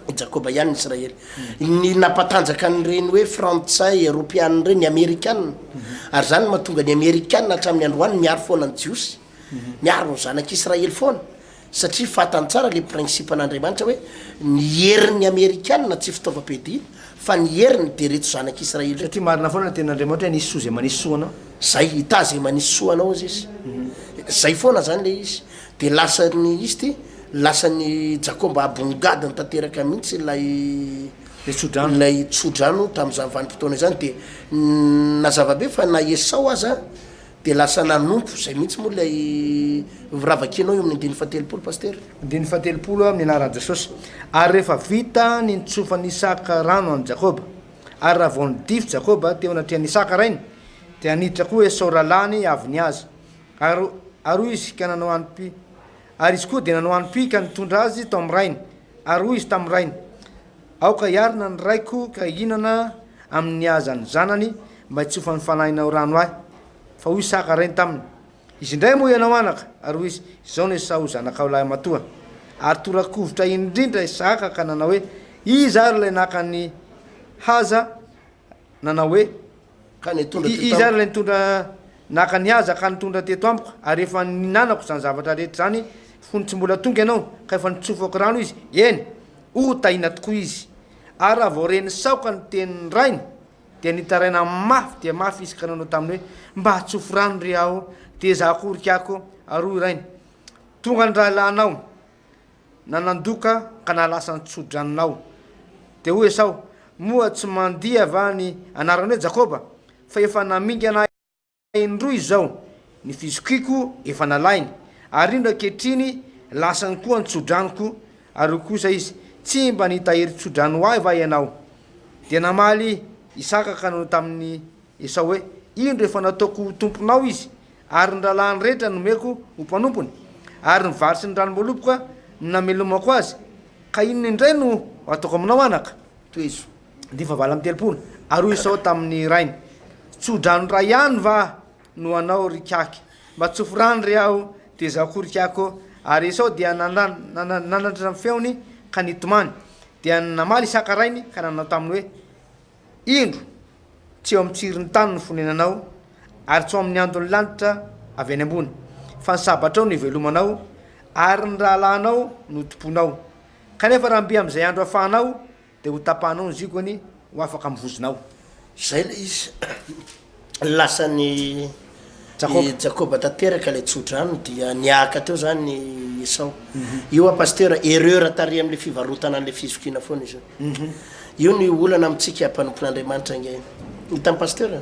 I Jakoba ihany ny Israely. Ny nampatanjaka an'ireny hoe frantsay, eropeanina ireny, ny amerikana. Ary izany no mahatonga ny amerikana hatramin'ny androany miaro foana ny jiosy. Miaro ny zanak'Israely foana. Satria fantany tsara le principe an'Andriamanitra hoe ny herin'ny amerikana tsy fitaovam-piadiana fa ny heriny dia reto zanak'Israely reto. Satria marina foana ny tenin'Andriamanitra hoe hanisy soa izay manisy soa anao. Zay, hitaha izay manisy soa anao hozy izy. Zay foana zany le izy. De lasan'ny izy ty, lasan'i Jakoba abongadiny tanteraka mihitsy ilay Ilay tsodrano. ilay tsodrano tamin'izany vanim-potoana izany. De nazava be fa na Esao aza Dia lasa nanompo izay mihitsy moa ilay raha vakianao eo amin'ny andininy fahatelopolo Pasitera. Andininy fahatelopolo amin'ny anaran'i Jesosy. Ary rehefa vita ny nitsofan'i Isaka rano an'i Jakoba, ary raha vao nidify Jakoba teo anatrehan'i Isaka rainy, dia niditra koa Esao rahalahiny avy nihaza. Ary ary hoy izy ka nanao hanim-py, ary izy koa dia nanao hanim-py ka nitondra azy tao amin'ny rainy. Ary hoy izy tamin'ny rainy, Aoka hiarina ny raiko ka hihinana amin'ny hazan'ny zanany mba hitsofan'ny fanahinao rano ahy. Fa hoy Isaka rainy taminy, Izy indray moa ianao anaka? Ary hoy izy, Izao no Esao zanakao lahimatoa. Ary tora-kovitra indrindra Isaka ka nanao hoe, Iza ary ilay naka ny haza nanao hoe, Ka nitondra teto Iza ary amiko. ilay nitondra naka ny haza ka nitondra teto amiko? Ary efa nihinanako izany zavatra rehetra izany fony tsy mbola tonga ianao, ka efa nitsofako rano izy. Eny, ho tahiana tokoa izy. Ary raha vao ren'i Saoka ny tenin'ny rainy, dia nitaraina mafy dia mafy izy ka nanao taminy hoe, Mba tsofy rano re aho, dia izaho koa ry kiako. Ary hoy rainy, Tonga ny rahalahinao, nanandoka ka nahalasa ny tso-dranonao. Dia hoy Esao, Moa tsy mandia va ny anarany hoe Jakoba? Fa efa namingana ahy indroa izao, ny fizokiako efa nalainy, ary indro ankehitriny lasany koa ny tso-dranoko. Ary hoy kosa izy, Tsy mba nitahiry tso-drano ho ahy va ianao? Dia namaly Isaka ka nanao tamin'i Esao hoe, Indro efa nataoko ho tomponao izy, ary ny rahalahiny rehetra nomeko ho mpanompony, ary ny vary sy ny ranom-boaloboka no namelomako azy, ka inona indray no ho ataoko aminao, anaka? Tohizo. Andininy fahavalo amby 30. Ary hoy Esao tamin'ny rainy, Tso-drano iray ihany va no anao, ry kiaky? Mba tsofy rano re aho, dia izaho koa ry kiaky ô! Ary Esao dia nanandratra ny feony ka nitomany. Dia namaly Isaka rainy ka nanao taminy hoe, Indro, tsy eo amin'ny tsirin'ny tany no fonenanao, ary tsy ao amin'ny andon'ny lanitra avy any ambony, fa ny sabatrao no ivelomanao, ary ny rahalahinao no tompoinao. Kanefa raha mby amin'izay andro ahafahanao, dia hotapahanao ny ziogany ho afaka amin'ny vozonao. Izay ilay izy. Lasan'i Jakoba tanteraka ilay tsodrano dia niahaka teo zany i Esao. Io hoa Pasteur erreur tary amin'ilay fivarotana an'ilay fizokiana foana izy io. Io ny olana amintsika mpanompon'Andriamanitra ange. Hitan'i Pasteur?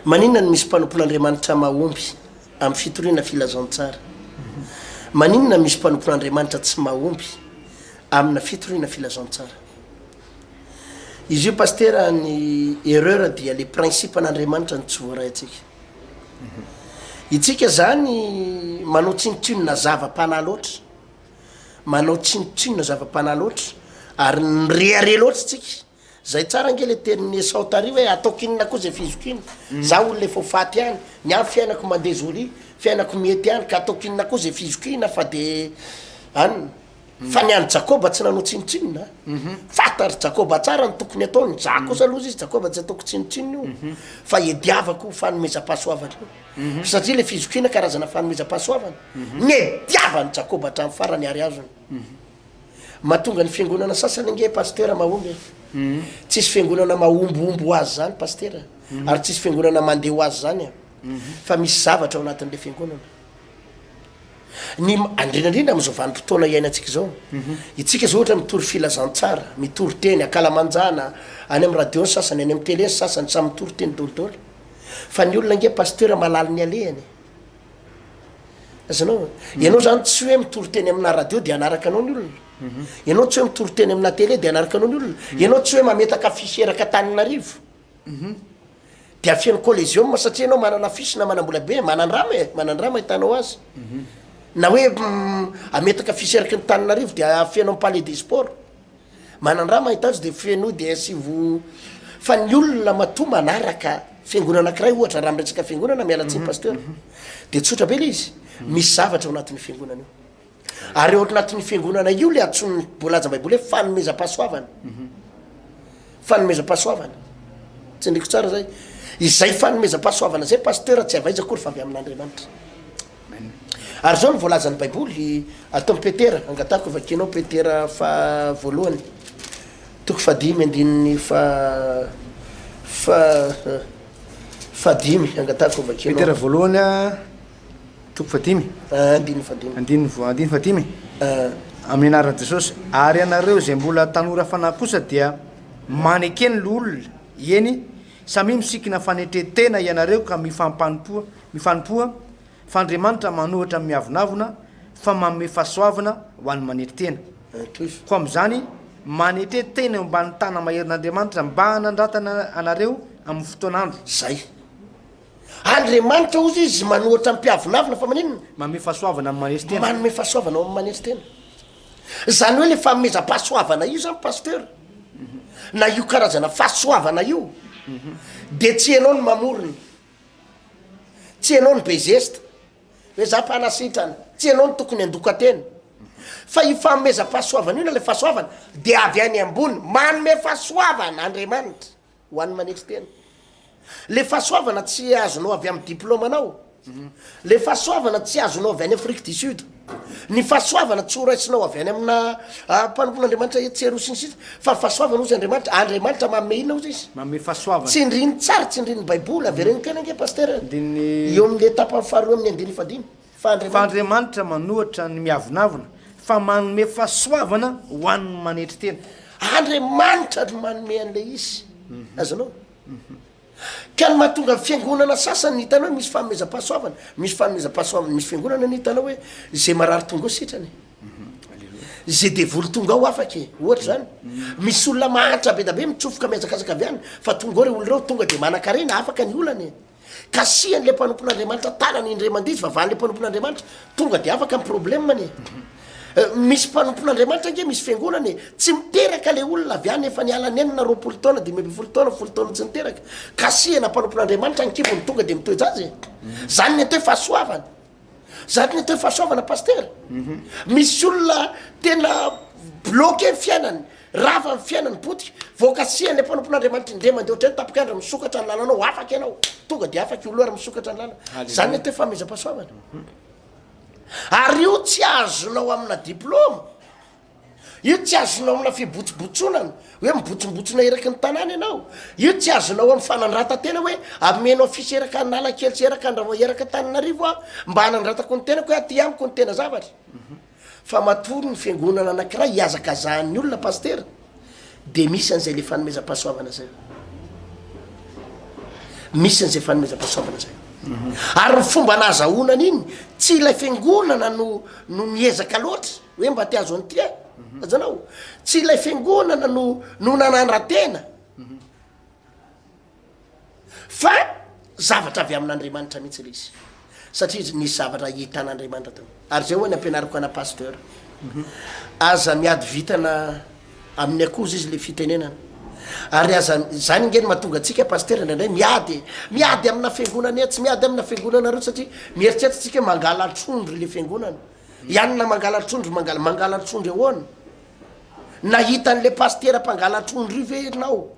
Maninona no misy mpanompon'Andriamanitra mahomby amin'ny fitoriana filazantsara? Maninona misy mpanompon'Andriamanitra tsy mahomby amina fitoriana filazantsara? Izy io Pasitera ny erreur dia le principe an'Andriamanitra no tsy voaray antsika. Itsika zany manao tsinontsinona zava-panahy loatra, manao tsinontsinona zava-panahy loatra ary mirehareha loatra tsika. Zay tsara ange le tenin'i Esao tary hoe ataoko inona koa zay fizokiana, za olona efa ho faty ihany, ny ahy fiainako mandeha jolie, fiainako mety ihany ka ataoko inona koa zay fizokiana fa de anona. Fa ny an'i Jakoba tsy nanao tsinontsinona. Fantatr'i Jakoba tsara ny tokony hataony. Za kosa aloha izy Jakoba tsy ataoko tsinontsinona io. Fa iadiavako fanomezam-pahasoavana io. Satria le fizokiana karazana fanomezam-pahasoavana. Niadiavan'i Jakoba hatramin'ny farany ary azony. Mahatonga ny fiangonana sasany ange pasitera mahomby e. Tsisy fiangonana mahombiomby ho azy zany pasitera. Ary tsisy fiangonana mandeha ho azy zany e. Fa misy zavatra ao anatin'le fiangonana. Ny indrindra indrindra amin'izao vanim-potoana iainantsika izao, itsika izao ohatra mitory filazantsara, mitory teny ankalamanjana, any amin'ny radio ny sasany, any amin'ny tele ny sasany, samy mitory teny dolidoly. Fa ny olona ange pasteur mahalala ny alehany e. Azonao? Ianao zany tsy hoe mitory teny amina radio de hanaraka anao ny olona. Ianao tsy hoe mitory teny amina tele de hanaraka anao ny olona. Ianao tsy hoe mametaka affiche eraka Antananarivo. Dia feno coliseum satria ianao manana affiche na manam-bola be, manandrama e, manandrama ahitanao azy. Na hoe ametaka affiche eraky ny Tananarivo dia feno am palais des sports. Manandrama ahita azy dia fenoy dia asivo fa ny olona matoa manaraka fiangonana anankiray ohatra raha miresaka fiangonana miala tsiny pasteur dia tsotra be ilay izy, misy zavatra ao anatin'io fiangonana io. Ary ao anatin'io fiangonana io le antsoin'ny voalazan'ny baiboly hoe fanomezam-pahasoavana. Fanomezam-pahasoavana. Tsindriko tsara zay. Izay fanomezam-pahasoavana zay pasteur tsy avy aiza akory fa avy amin'Andriamanitra. Ary zao no voalazan'ny baiboly ato amin'ny Petera, angatahako vakianao Petera fa voalohany toko fahadimy andininy fa fa fahadimy angatahako vakianao. Petera voalohany a. Toko fahadimy. Andininy fahadimy. Andininy voa andininy fahadimy. Amin'ny anaran'i Jesosy. Ary ianareo izay mbola tanora fanahy kosa dia maneke ny loholona, eny, samia misikina fanetren-tena ianareo ka mifampanompoa, mifanompoa, fa Andriamanitra manohitra ny miavonavona, fa manome fahasoavana ho an'ny manetry tena. Koa amin'izany, manetre tena eo ambanin'ny tana-maherin'Andriamanitra mba hanandratana anareo amin'ny fotoan'andro. Zay. Andriamanitra hozy izy manohatra ny mpiavonavona fa maninona? Manome fahasoavana amin'ny manetry tena. Manome fahasoavana ao amin'ny manetry tena. Zany hoe le fanomezam-pahasoavana io zany pasteur, na io karazana fahasoavana io de tsy ianao no mamorona. Tsy ianao no be zesta. Hoe za mpanasitrana. Tsy ianao no tokony handoka tena. Fa io fanomezam-pahasoavana io na ilay fahasoavana dia avy any ambony. Manome fahasoavana Andriamanitra ho an'ny manetry tena. Le fahasoavana tsy azonao avy amin'ny diplaomanao. Le fahasoavana tsy azonao avy any Afrique du Sud. Ny fahasoavana tsy ho raisinao avy any amina mpanompon'Andriamanitra etsy sy eroa sy ny sisa. Fa ny fahasoavana hozy Andriamanitra, Andriamanitra manome inona hozy izy? Manome fahasoavana. Tsindriny tsara, tsindrin'ny Baiboly, avereno kely ange Pasteur. Andininy. Eo amin'le tapany faharoa amin'ny andininy fahadimy. Fa Fa Andriamanitra. Andriamanitra manohitra ny miavonavona, fa manome fahasoavana ho an'ny manetry tena. Andriamanitra no manome an'ilay izy. Azonao? Ka ny mahatonga ny fiangonana sasany ny hitanao hoe misy fanomezam-pahasoavana, misy fanomezam-pahasoavana, misy fiangonana ny hitanao hoe izay marary tonga ao sitrana e. Izay devoly tonga ao afaka e, ohatra izany. Misy olona mahantra be da be mitsofoka mihazakazaka avy any, fa tonga ao ireo olona ireo tonga dia manan-karena, afaka ny olany e. Kasihan'ilay mpanompon'Andriamanitra tanana indray mandeha izy, vavahan'ilay mpanompon'Andriamanitra, tonga dia afaka ny problème-ny e. Misy mpanompon'Andriamanitra ange, misy fiangonana e, tsy miteraka ilay olona avy any efa niala nenina 20 taona, 15 taona, folo taona tsy niteraka. Kasihana mpanompon'Andriamanitra ny kibony tonga dia mitoe-jaza e. Zany ny atao hoe fahasoavana. Zany ny atao hoe fahasoavana pasitera. Misy olona tena bloqué ny fiainany, rava ny fiainany, potika, vao kasihan'ilay mpanompon'Andriamanitra indray mandeha ohatran'ny tapik'andro misokatra ny lalanao, afaka ianao, tonga dia afaka io olona ary misokatra ny lalana. Zany ny atao hoe fanomezam-pahasoavana. Ary io tsy azonao amina diplôma, io tsy azonao amina fibotsibotsonana, hoe mibotsombotsona eraky ny tanàna ianao, io tsy azonao amin'ny fanandratan-tena hoe ameno afisy eraka Analakely sy eraka Andravoa eraka Antananarivo aho mba hanandratako ny tenako hoe aty amiko ny tena zavatra. Fa matoa ny fiangonana anankiray ihazakazahan'ny olona pasitera dia misy an'izay le fanomezam-pahasoavana zay. Misy an'izay fanomezam-pahasoavana zay. Ary ny fomba nahazahoana an'iny, tsy ilay fiangonana no no niezaka loatra hoe mba te hahazo an'ity aho. Azonao? Tsy ilay fiangonana no no nanandra-tena. Fa zavatra avy amin'Andriamanitra mihitsy ilay izy. Satria izy nisy zavatra hitan'Andriamanitra tao. Ary izay ho'a ny ampianariko ana pasteur. Aza miady vitana amin'ny akoho izy ilay fitenenana. Ary aza, izany ange no mahatonga antsika pasteur indraindray miady e. Miady amina fiangonana etsy, miady amina fiangonana aroa satria mieritreritra tsika hoe mangala-trondro ilay fiangonana. Ianona mangala-trondro, mangala, mangala-trondro ahoana? Nahita an'ilay pasitera mpangala-trondro io ve ianao?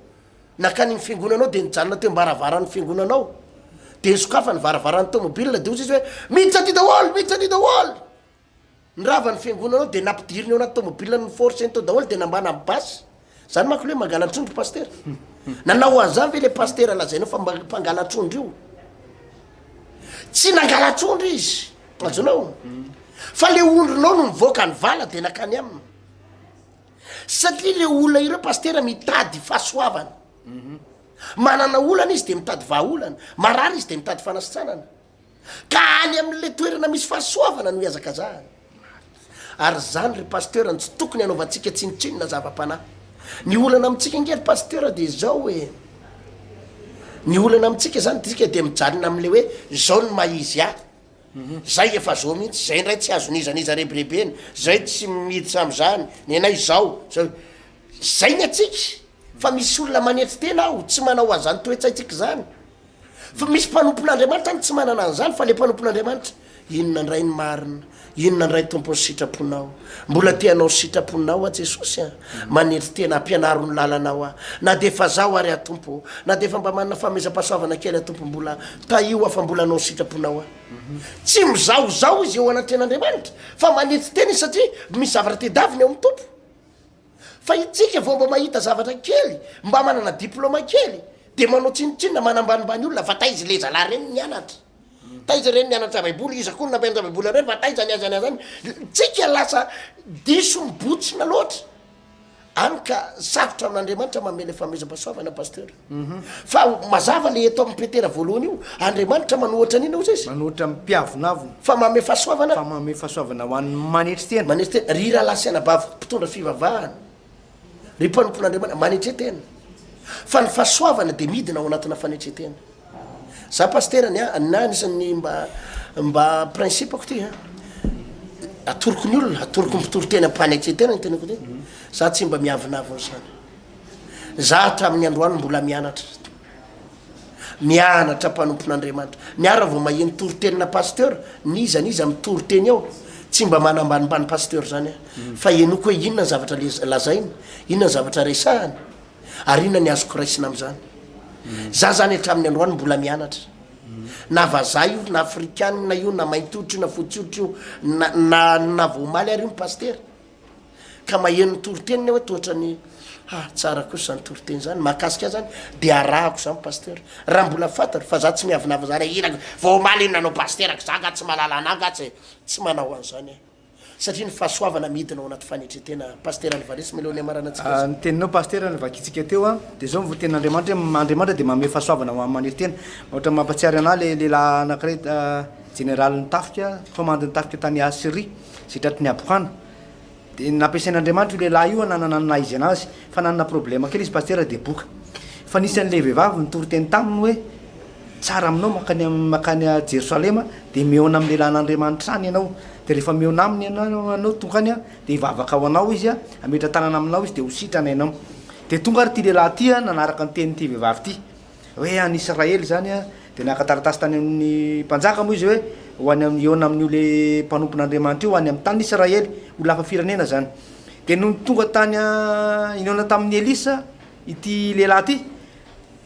Nankany ny fiangonanao dia nijanona teo am-baravaran'ny fiangonanao. Dia nisokafany ny varavaran'ny tomobile dia hoy izy hoe, miditra aty daholo, miditra aty daholo! Nirava ny fiangonanao dia nampidiriny ao anaty tomobile ni-forcer-ny tao daholo dia nambana amin'ny basy. Zany manko le hoe mangala-trondro pasitera. Nanao an'izany ve le pasitera lazainao fa mpangala-trondro io? Tsy nangala-trondro izy, azonao? Fa le ondrinao no nivoaka ny vala dia nakany aminy. Satria ireo olona ireo pasitera mitady fahasoavana. Manana olana izy dia mitady vahaolana, marary izy dia mitady fanasitranana. Ka any amin'ilay toerana misy fahasoavana no ihazakazahany. Ary izany ry pasteur no tsy tokony hanaovantsika tsinontsinona zava-panahy. Ny olana amintsika ange ry pasteur dia izao e. Ny olana amintsika izany tsika dia mijanona amin'ilay hoe izao no maha izy ahy. Zay efa zo mihitsy, zay ndray tsy azon'iza n'iza rebirebena, zay tsy miditra amzany, nenay zao, zao, zay ny antsika, fa misy olona manetry tena aho tsy manao an'zany toe-tsaintsika zany, fa misy mpanompon'Andriamanitra any tsy manana an'zany fa le mpanompon'Andriamanitra, inona ndray ny marina, inona ndray Tompo ny sitraponao, mbola te hanao ny sitraponao aho Jesosy a, manetry tena, ampianaro ny lalanao aho, na de efa zaho ary aho Tompo, na de efa mba manana fanomezam-pahasoavana kely aho Tompo mbola Tahio aho fa mbola hanao ny sitraponao aho. Tsy mizahozaho izy eo anatrehan'Andriamanitra fa manetry tena izy satria misy zavatra tedaviny ao amin'ny Tompo. Fa itsika vao mba mahita zavatra kely, mba manana diploma kely, dia manao tsinontsinona, manambanimbany olona fa taiza ilay zalahy ireny nianatra? Taiza ireny nianatra baiboly? Iza koa no nampianatra baiboly an'ireny fa taiza ny aiza ny aiza any? Tsika lasa diso mibotsina loatra. Any ka sarotra amin'Andriamanitra manome ilay fanomezam-pahasoavana Pasteur. Fa mazava le eto amin'ny Petera voalohany io, Andriamanitra manohatra an'inona hozy izy? Manohatra ny mpiavonavona. Fa manome fahasoavana. Fa manome fahasoavana ho an'ny manetry tena. Manetry tena. Ry rahalahy sy anabavy mpitondra fivavahana, ry mpanompon'Andriamanitra, manetre tena. Fa ny fahasoavana dia midina ao anatina fanetren-tena. Za pasitera ny ahy, na anisan'ny mba mba principe-ko ty an, atoroko ny olona, atoroko ny mpitory teny am-panetren-tena ny tenako ty, za tsy mba miavonavona izany. Za hatramin'ny androany mbola mianatra. Mianatra mpanompon'Andriamanitra. Ny ahy raha vao maheno toritenina pasteur, n'iza n'iza mitory teny ao, tsy mba manambanimbany pasteur zany aho. Fa henoko hoe inona ny zavatra lazainy, inona ny zavatra resahany, ary inona ny azoko raisina amin'izany. Za zany hatramin'ny androany mbola mianatra. Na vazaha io, na afrikanina io, na mainty hoditra io, na fotsy hoditra io, na na na vao omaly ary io ny pasitera. Ka maheno ny toriteniny aho hoe toa ohatran'ny ha tsara kosa izany toriteny izany, mahakasika ahy izany, dia arahako izany pasitera. Raha mbola fantany fa za tsy miavonavona izany hoe iraka, vao omaly iny nanao pasitera ka za nga tsy mahalala anah nga tsy, tsy manao an'izany aho. Satria ny fahasoavana midina ao anaty fanetren-tena. Pasitera Alvarez, mialohan'ny hamaranantsika azy. Ny teninao Pasitera novakintsika teo an, dia izao ny tenin'Andriamanitra hoe Andriamanitra dia manome fahasoavana ho an'ny manery tena. Ohatra mampahatsiary anah le lehilahy anankiray jeneralin'ny tafika, komandin'ny tafika tany Asyria, izay tratry ny habokana. Dia nampiasain'Andriamanitra io lehilahy io nanana ny naha izy anazy, fa nanana problème kely izy Pasitera dia boka. Fa nisy an'ilay vehivavy nitory teny taminy hoe tsara aminao mankany mankany Jerosalema dia mihaona amin'ny lehilahin'Andriamanitra any ianao. Dia rehefa mihaona aminy ianao ianao tonga any dia hivavaka ho anao izy, hametra-tanana aminao izy dia ho sitrana ianao. Dia tonga ary ity lehilahy ity nanaraka ny tenin'ity vehivavy ity. Hoe any Israely izany an, dia naka taratasy tany amin'ny mpanjaka moa izy hoe ho any amin'ny hihaona amin'io le mpanompon'Andriamanitra io any amin'ny tanin'i Israely, olona hafa firenena izany. Dia nony tonga tany nihaona tamin'i Elisa ity lehilahy ity,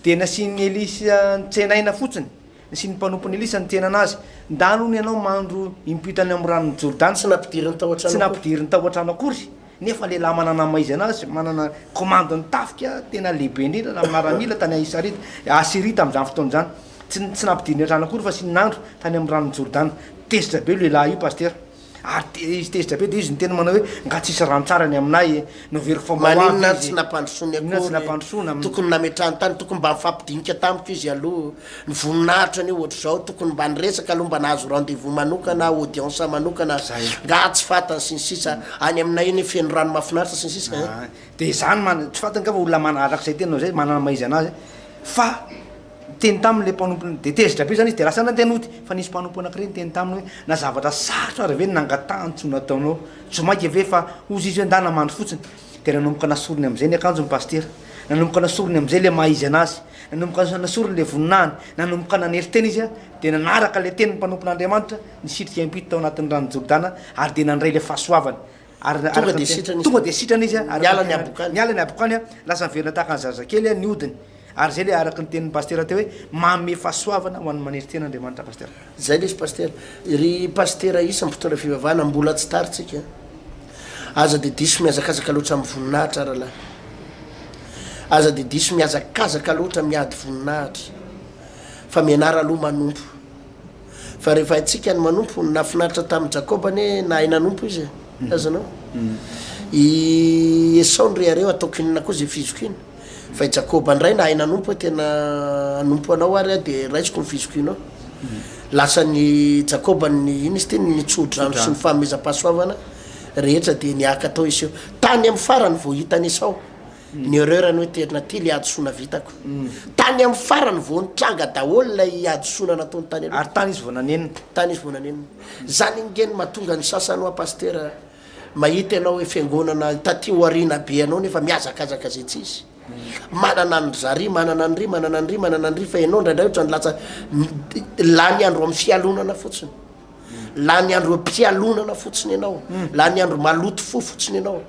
dia nasian'i Elisa nitsenaina fotsiny, nasian'ny mpanompon'i Elisa nitsena anazy, ndany hono ianao mandro impito any amin'ny ranon'i Jordana. Tsy nampidiriny tao an-trano Tsy nampidiriny tao an-trano akory. Nefa lehilahy manana ny maha-izy anazy, manana komandin'ny tafika tena lehibe indrindra na miaramila tany Asyria, Asyria tamin'izany fotoana izany. Tsy tsy nampidiriny an-trano akory fa sy nandro tany amin'ny ranon'i Jordana. Tezitra be io lehilahy io Pasitera. Ary te- izy tezitra be dia izy niteny manao hoe, nga tsisy rano tsara ny aminay e. Noheveriko fa mba ho avy Maninona izy. tsy nampandrosoany Maninona tsy akory? nampandrosoana? Tokony nametrahany tany, tokony mba nifampidinika tamiko izy aloha. Ny voninahitra anie ohatr'izao, tokony mba niresaka aloha, mba nahazo rendez-vous manokana, audience manokana, nga tsy fantany sy ny sisa, any aminay anie feno rano mahafinaritra sy ny sisa hein. Dia izany man, tsy fantany nga fa olona mana, araka izay teninao izay, manana ny maha izy anazy, fa niteny taminy ilay mpanompony, dia tezitra be izany izy, dia lasa nandeha nody, fa nisy mpanompo anankiray niteny taminy hoe, na zavatra sarotra ary ve ny nangatahany tsy ho nataonao, tsy maika ve fa hozy izy hoe ndana mandry fotsiny, dia nanomboka nasoriny amin'izay ny akanjony pasitera, nanomboka nasoriny amin'izay ilay maha izy anazy, Nanomboka nasoriny ilay voninahiny, nanomboka nanery tena izy, dia nanaraka ilay tenin'ny mpanompon'Andriamanitra, nisitrika impito tao anatin'ny ranon'i Jordana, ary dia nandray ilay fahasoavana. Ary Tonga araka dia ny teny, sitrana izy. tonga dia sitrana izy, araka Niala ny ny teny, habokany. niala ny habokany, lasa niverina tahaka ny zazakely ny hodiny. Ary izay ilay araka ny tenin'ny pasitera teo hoe, manome fahasoavana ho an'ny manery tena Andriamanitra pasitera. Zay lesy Pasitera. Ry Pasitera isany mpitondra fivavahana mbola tsy tara tsika. Aza de diso mihazakazaka loatra amin'ny voninahitra rahalahy. Aza de diso mihazakazaka loatra miady voninahitra. Fa mianara aloha manompo. Fa rehefa haintsika ny manompo, ny nahafinaritra tamin'i Jakoba anie nahay nanompo izy e. Azonao? I Esao nirehareha ataoko inona koa zay fizokiana. Fa i Jakoba indray nahay nanompo hoe tena hanompo anao ary aho dia raisiko ny fizokianao. Lasan'i Jakoba ny inona izy ity ny tsodrano sy ny fanomezam-pahasoavana rehetra dia niahaka tao Eseo. Tany amin'ny farany vao hitan'i Esao ny erreur-ny hoe tena ity ilay hadisoana vitako. Tany amin'ny farany vao nitranga daholo ilay hadisoana nataony tany aloha. Ary tany izy vao nanenina. Tany izy vao nanenina. Zany ange no mahatonga ny sasany hoa Pasitera Mahita ianao hoe fiangonana taty aoriana be anao nefa mihazakazaka izay tsy izy. Manana an-dry zary, manana an-dry, manana an-dry, manana an-dry fa ianao indraindray ohatran'ny lasa lany andro amin'ny fialonana fotsiny. Lany andro eo am-pialonana fotsiny ianao. Lany andro maloto fo fotsiny ianao.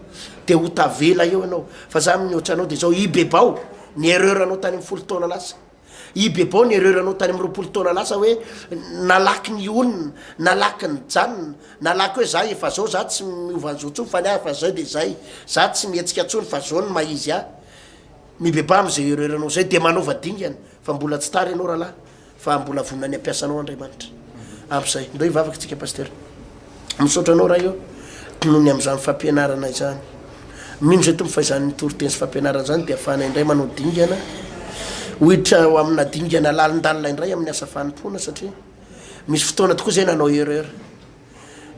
Dia ho tavela eo ianao. Fa za amin'ny ohatranao dia izao, ibebao ny erreur anao tany amin'ny folo taona lasa. I Bebao ny erreur anao tany am 20 taona lasa hoe nalaky nihonona, nalaky nijanona, nalaky hoe za efa zao za tsy miova anzao tsony fa ny ahy efa zay de zay, za tsy mihetsika tsony fa zao ny maha izy ahy. Mibebaha amzay erreur anao zay de manaova dingana fa mbola tsy tara ianao rahalahy fa mbola vonona ny hampiasa anao Andriamanitra. Ampy zay. Ndao hivavaka tsika Pasteur. Misaotra anao Ray ô noho ny amin'izany fampianarana izany. Mino izay Tompo fa izany toriteny sy fampianarana izany dia ahafahanay indray manao dingana ho hiditra ho amina dingana lalindalina indray amin'ny asa fanompoana satria misy fotoana tokoa izay nanao erreur.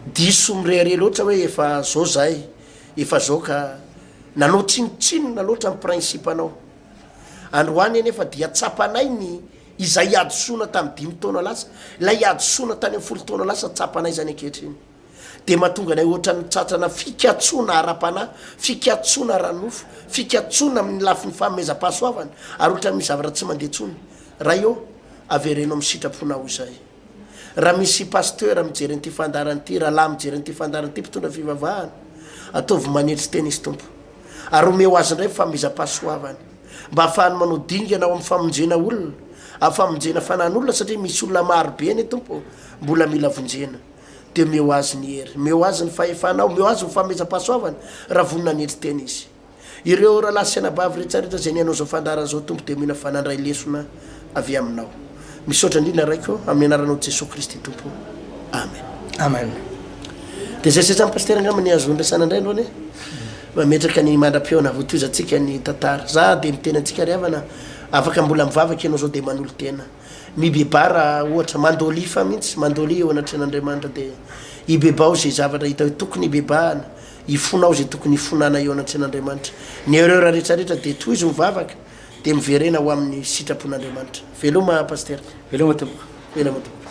Diso mirehareha loatra hoe efa zao zahay, efa zao ka nanao tsinontsinona loatra ny principe anao. Androany anefa dia tsapanay ny izay hadisoana tamin'ny dimy taona lasa, ilay hadisoana tany amin'ny folo taona lasa tsapanay izany ankehitriny. Dia mahatonga anay ohatran'ny tratrana fikatsoana ara-panahy, fikatsoana ara-nofo, fikatsoana amin'ny lafiny fanomezam-pahasoavana, ary ohatran'ny misy zavatra tsy mandeha intsony. Ray ô! Avereno amin'ny sitraponao izay. Raha misy pasteur mijery an'ity fandaharana ity, rahalahy mijery an'ity fandaharana ity, mpitondra fivavahana, ataovy manetry tena izy Tompo. Ary omeo azy indray fanomezam-pahasoavana. Mba hahafahany manao dingana ao amin'ny famonjena olona, amin'ny famonjena fanahin'olona satria misy olona maro be anie Tompo ô, mbola mila vonjena. Dia omeo azy ny hery, omeo azy ny fahefanao, omeo azy ny fanomezam-pahasoavana raha vonona hanetry tena izy. Ireo rahalahy sy anabavy rehetrarehetra izay nihaino izao fandaharana izao Tompo dia mino fa nandray lesona avy Aminao. Misaotra indrindra Raiko amin'ny anaranao Jesoa Kristy Tompo. Amen. Amen. Dia izay sisa Pasitera angamba ny azo nresana indray androany e. Mametraka ny mandra-pihaona votoizantsika ny tantara. Za dia miteny antsika ry havana afaka mbola mivavaka ianao izao dia manolo-tena. Mibebaha raha ohatra mandolifa mihitsy, mandolia eo anatrehan'Andriamanitra dia ibebaho izay zavatra hita hoe tokony hibebahana. Hifonao izay tokony hifonana eo anatrehan'Andriamanitra. Ny erreur rehetra rehetra dia tohizo mivavaka dia miverena ho amin'ny sitrapon'Andriamanitra. Veloma Pasitera. Veloma tompoko. Veloma tompoko.